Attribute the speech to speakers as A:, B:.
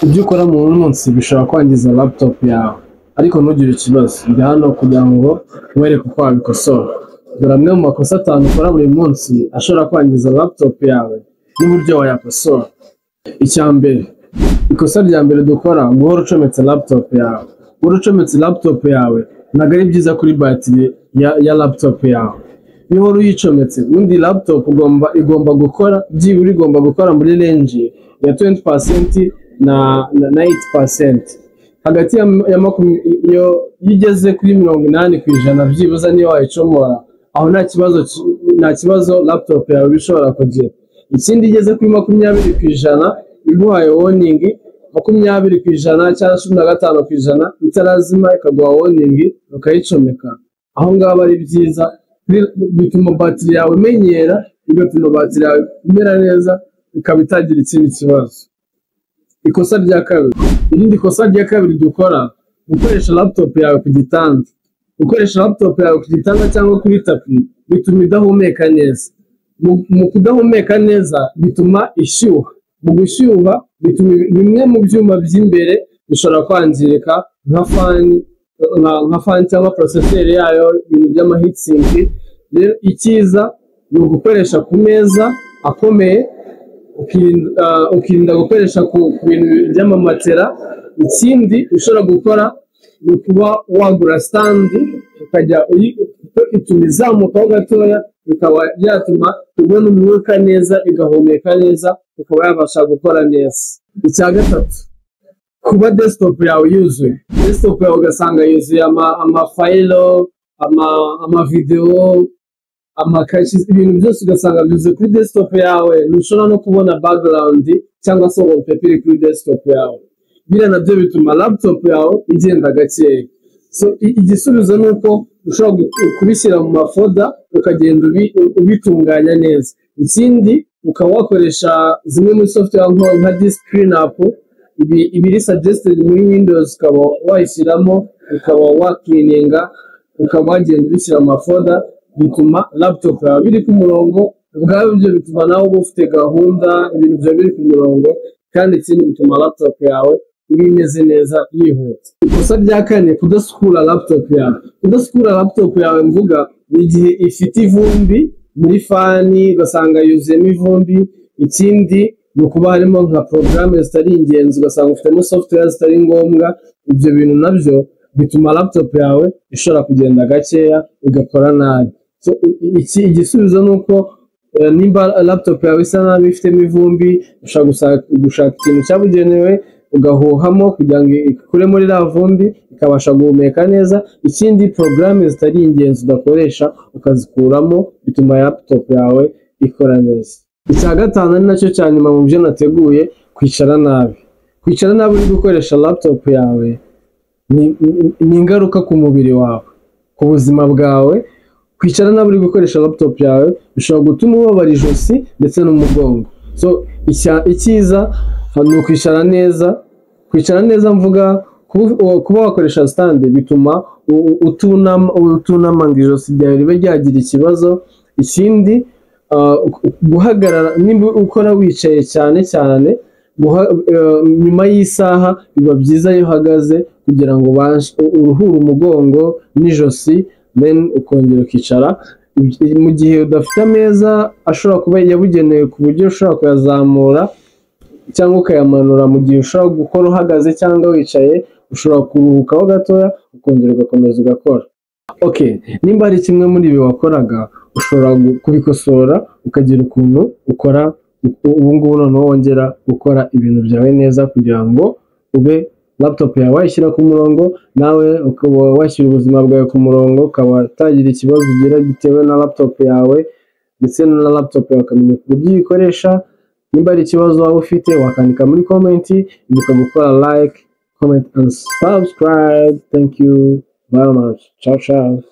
A: Ibyo ukora mu munsi bishobora kwangiza laptop yawe, ariko ntugire ikibazo, ndi hano kugira ngo nkwereke uko wabikosora. Dore amwe mu makosa 5 ukora buri munsi ashobora kwangiza laptop yawe n'uburyo wayakosora. Icya mbere, ikosa rya mbere dukora, guhora ucometse laptop yawe. Guhora ucometse laptop yawe ntabwo ari byiza kuri batiri ya laptop yawe. Iyo uhora uyicometse, ubundi laptop igomba gukora, byibura igomba gukora muri range ya 20% na 8%. Hagati ya iyo igeze kuri 80% byibuze niyo wayicomora, aho nta kibazo laptop yawe iba ishobora kugira. Ikindi, igeze kuri 20% iguhaye warning, 20% cyangwa 15% itarazima ikaguha warning ukayicomeka, aho ngaho ari byiza, bituma batiri yawe imenyera, bigatuma batiri yawe imera neza, ikaba itagira ikindi kibazo. Ikosa rya kabiri, irindi kosa rya kabiri dukora, gukoresha laptop yawe ku gitanda. Gukoresha laptop yawe ku gitanda cyangwa kuri tapi bituma idahumeka neza. Mu kudahumeka neza bituma ishyuha. Mu gushyuha bituma bimwe mu byuma by'imbere bishobora kwangirika, nka fan cyangwa processeur yayo, ibintu by'ama heatsink. Rero icyiza ni ugukoresha ku meza akomeye, ukirinda gukoresha ku bintu by'amamatera. Ikindi ushobora gukora ni ukuba wagura stand, ukajya ituma izamukaho gatoya, bikaba byatuma ubona umwuka neza, igahumeka neza, ikaba yabasha gukora neza. Icya gatatu, kuba desktop yawe yuzuye. Desktop yawe ugasanga yuzuye amafayilo, amavidewo, amakashi, ibintu byose ugasanga byuzuye kuri desktop yawe, ntushobora no kubona background cyangwa se wallpaper iri kuri desktop yawe. Biriya nabyo bituma laptop yawe igenda gakeya. So igisubizo ni uko ushobora kubishyira mu ma folder, ukagenda ubitunganya neza. Ikindi, ukaba wakoresha zimwe muri software nka disk cleanup, ibi ibiri suggested muri Windows, ukaba wayishyiramo, ukaba wakcleaninga, ukaba wagenda ubishyira mu ma folder, bituma laptop yawe biri ku murongo. Ubwabyo ibyo bituma nawe uba ufite gahunda, ibintu byawe biri ku murongo, kandi ikindi bituma laptop yawe iba imeze neza, yihuta. Ikosa rya kane, kudasukura laptop yawe. Kudasukura laptop yawe mvuga ni igihe ifite ivumbi muri fan, ugasanga yuzuyemo ivumbi. Ikindi ni ukuba harimo nka porogaramu zitari ingenzi, ugasanga ufitemo software zitari ngombwa. Ibyo bintu nabyo bituma laptop yawe ishobora kugenda gakeya, igakora nabi. So, iki igisubizo ni uko nimba laptop yawe isa nabi, ifitemo ivumbi, ushobora gushaka ikintu cyabugenewe ugahuhamo kugira ngo ikure muri rya vumbi, ikabasha guhumeka neza. Ikindi, porogaramu zitari ingenzi udakoresha ukazikuramo, bituma laptop yawe ikora neza. Icya gatanu, ari nacyo cya nyuma mu byo nateguye, kwicara nabi. Kwicara nabi uri gukoresha laptop yawe ni ingaruka ku mubiri wawe, ku buzima bwawe. Kwicara nabi uri gukoresha laptop yawe bishobora gutuma ubabara ijosi ndetse n'umugongo. So icyiza ni ukwicara neza. Kwicara neza mvuga kuba wakoresha stand, bituma utunama ngo ijosi ryawe ribe ryagira ikibazo. Ikindi, guhagarara. Nimba ukora wicaye cyane cyane, nyuma y'isaha biba byiza iyo uhagaze kugira ngo uruhure umugongo n'ijosi, then ukongera ukicara. Mu gihe udafite ameza ashobora kuba yabugenewe ku buryo ushobora kuyazamura cyangwa ukayamanura, mu gihe ushobora gukora uhagaze cyangwa wicaye, ushobora kuruhukaho gatoya, ukongera ugakomeza ugakora. Okay, nimba hari kimwe muri ibi wakoraga, ushobora kubikosora, ukagira ukuntu ukora ubu ngubu, noneho wongera gukora ibintu byawe neza kugira ngo ube laptop yawe wayishyira ku murongo, nawe ukaba washyira ubuzima bwawe ku murongo, ukaba utagira ikibazo ugira gitewe na laptop yawe, ndetse na laptop yawe ukamenya uburyo uyikoresha. Nimba ari ikibazo waba ufite, wakandika muri comment. Ibuka gukora like, comment and subscribe. Thank you very much. Ciao ciao.